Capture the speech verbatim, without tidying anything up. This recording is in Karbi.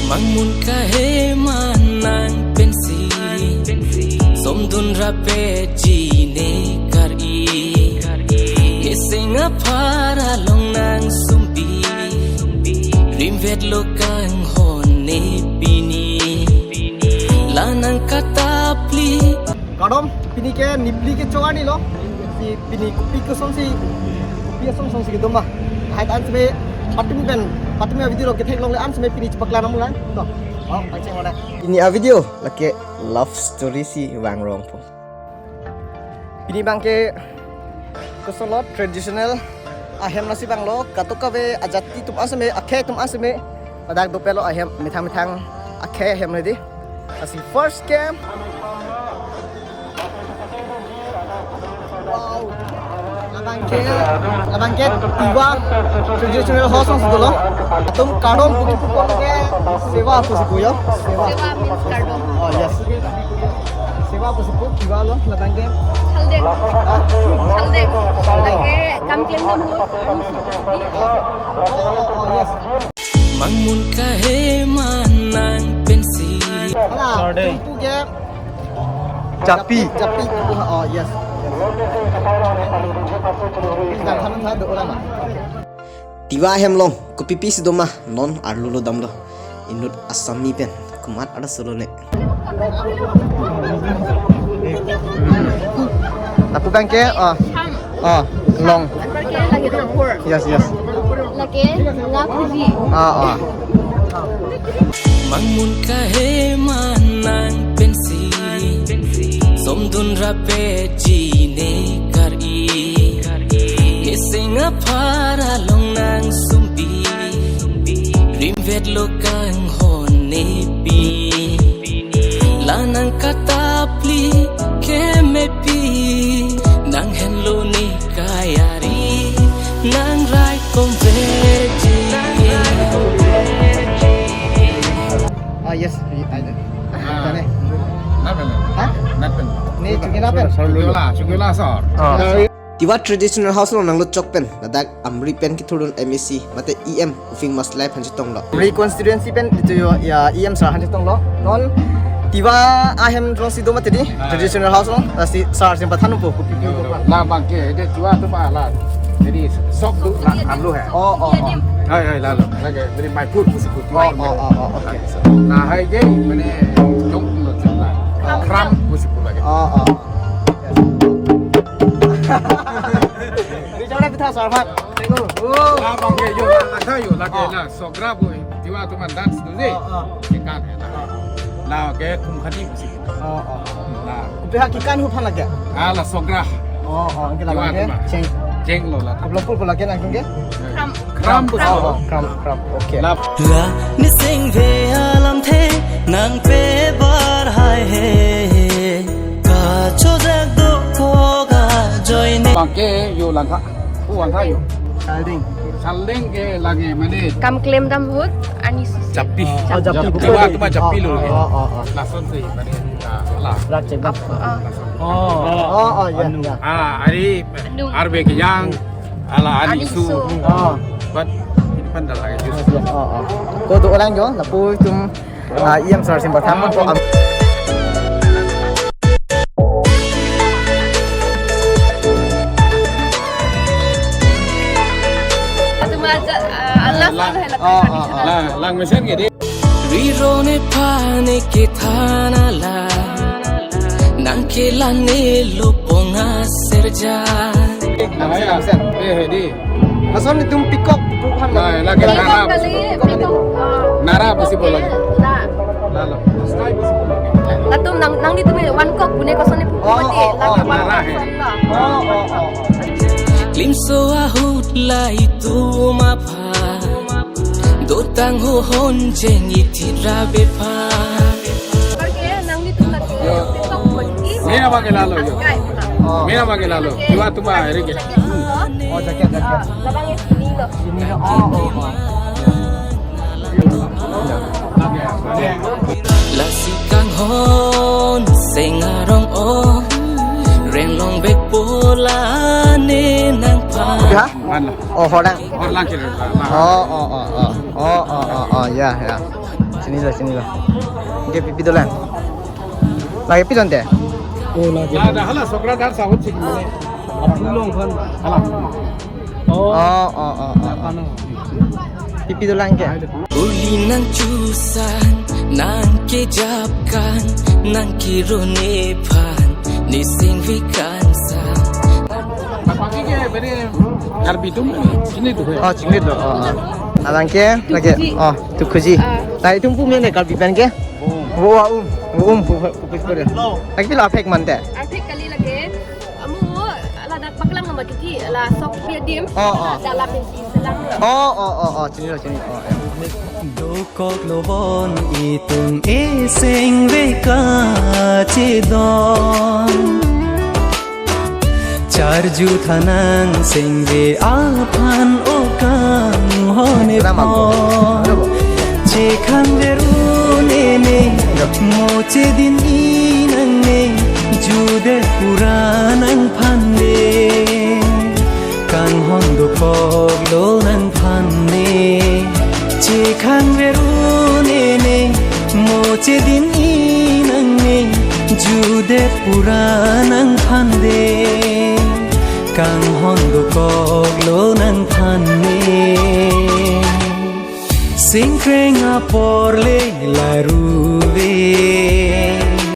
Mangmun kahe ma nang pensi, somdun rapet ji ne kar-i. Ngeseng aphar along nang sumpi, rimvet lo kanghon ne pini. La nang katapli. Kardom, pini ke Nipli kecho arni lo. Si pini kopi kosonsi, kopi asong songsi kedo ma. Hai an seme patumi pen, patumi video lo ketheklongle an seme pini chepaklang nang lang. To. Oh, pangcheng mana. Pini avideo lake love story si vang rong po. Pini abang ke koson lo traditional ahem nasi vanglo, katok kave ajati atum aseme, akhei atum aseme, ladak dopelo ahem, methang methang akhei ahem ready. Lasi first ke. Wow. Labang ke, labang ke Tiwa traditional house nang sudah lo. Atum kardom puki puki ke sewa pusi pu yo. Sewa. Sewa means kardom. Oh, yes. Sewa pusi pu Tiwa lo labang ke. Chaldeng. Ah? Chaldeng. Chaldeng. Lake kam klem dam lo. Oh, oh, oh, yes. Mangmun kahe ma nang pensi. Hala, Chaldeng. Tumpu ke Japi. Japi. Oh, yes. Yes. Please, dan khanan sa do ulama. Tiwa ahem along kopipi si do ma, non arlo lo damlo. Inut Assami pen komat ada solo ne. Lapu abang ke, ah, ah, long. Anpar ke lake dopor. Yes, yes. Lake nga kuji. Ah, ah. Mangmun kahe ma nang pensi, somdun rapet ji ne kar-i. Ngeseng aphar along nang sumpi, rimvet lo kanghon ne pini. La nang katapli kemepi, nang henlo ne kayari, nang rai komveji. Ah, yes, I, I, Ah. Dane. Napen? Hah? Napen? Ne, chukila pen? Chukila, chukila sir. Ah. Tiwa traditional house along nanglo chok pen, ladak Amri pen kethurdun M A C, mate E M, Uphing Maslai aphan chetonglo. Amri constituency pen itu yo, ya, E M sir aphan chetonglo. Non Tiwa ahem along si do mati di, Ah. traditional house along, lasi sir si pathan po. Yo, yo. Labang ke, de Tiwa atum ala. Jadi sok do la, alu hai. Oh, oh, oh. Hai, hai, lalo. Lake, jadi my food pusi pu Tiwa. Oh, oh, oh, oh, okay. Nah, hai je, mane, jong lo chila. Oh. Kram pusi pu lake. Oh, oh. Yes. Di jana pitha sir aphan. Thank you. Oh. Labang ke, yo, la, la, yo, lake, Oh. la, sogra bu, Tiwa atum an dance do je. Oh, oh. Kekan, la. La, ke, kum khani pusi. Oh, oh. La. Kopi ha kekan hu aphan lake? Ah, la sogra. Oh, oh, anke Tiwa labang ke? Atum an. Cheng. Cheng lo la. Ablo pul pul lake nang ke? Kram. Kram pusi. Oh, oh, kram, kram. Okay. La. La nising ve alamthe nangpe bar hai he. Kachojak do ko ga joine. Abang ke yo langkha. Pu langkha yo. Chaldeng. Chaldeng ke lake mane. Kam klem dam ahut arni susi. Japi. Oh, Japi. Japi. Tiwa atum an Japi lo. Oh, oh, oh, oh. Lason si mane. Ah, la. Rak cek bang. Ap-, ah. Oh, oh, oh, ya, Anu. Ya. Ah, ari Anu. Arve kejang. Ala ani Ani su. Su. Oh. But ini pandal lagi jus. Oh, oh. Ko do orang jo, lapu itum, ah, E M sir si pathan po am- Atum aja, ah, alas La-, aja hai la oh, oh, traditional. Oh. La, lang mesen ke di. Riro nephan ne kethan ala, nang kelang ne lo pong aserja. Nang mesen, nang mesen. Eh, eh, di. Lason itum peacock pu aphan. Nah, lake Peacock nara kali, possible. Peacock, ah. Nara possible lake. Nah. Lalo. Sky possible lake. Latum nang, nanglitum one cock pu ne kosonsi pu Oh, mati. Oh, oh, Latum nara one cock he. Kosonsi. Oh, oh, oh. Klimso ahut la itum aphan. Dotang ho hon jeng ithit rabe pha. Anpar ke nanglitum lake Yo. TikTok buat ini. Mena abang ke lalo, yo. Sky, bukan? Oh. Mena abang ke lalo. Oke. Dua tuba, Eric. Jaket, oh. Oh, jaket, jaket. Ah, labang ini lo. Ini lo. Oh, oh, oh. Lasi kanghon seng arong o, renglong bek pola ne nangphan. Ya? Mana? Oh, horlang. Horlang kira. Oh, oh, oh, oh. Oh, oh, oh, oh, ya, ya. Chinilo, chinilo. Anke pipi dolang. Lake pi lonte? Oh, lake. Ada hala sokra dar sahut sik mane. Apulong kan. Hala. Oh. Oh, oh, oh, oh, oh. Pipi dolang ke? Uli nangchosan, nangkejapkan, nangkerun ephan, ne singvekan sang. Apaki ke beri Karbi atum chinilo. Oh, chinilo. Oh, oh. Alangke lake, oh, tukhuji. Ah. Lake itum pu mene Karbi pen ke? Vo a-um, vo a-um pu pu pu pu. Lake pilo aphek mante? Aphek kali lake. Amu ladak paklang nama kiki la sok biadim. Oh, oh. Dalam inti selang. Oh, oh, oh, oh, chinilo, chinilo. Oh, ya. Dokok lobon itum eseng veka chedon. Charju thanang sengve aphan okang hone Kenapa, Bro? Kenapa? Chekhan verun ene, Enggak. Moche din inang ne, jude pura nangphan de. Kanghon dokoklo nangphan ne. Chekhan verun ene, moche din inang ne, jude pura nangphan de. Kanghon dokoklo nangphan ne. Singkreng apor le laruve.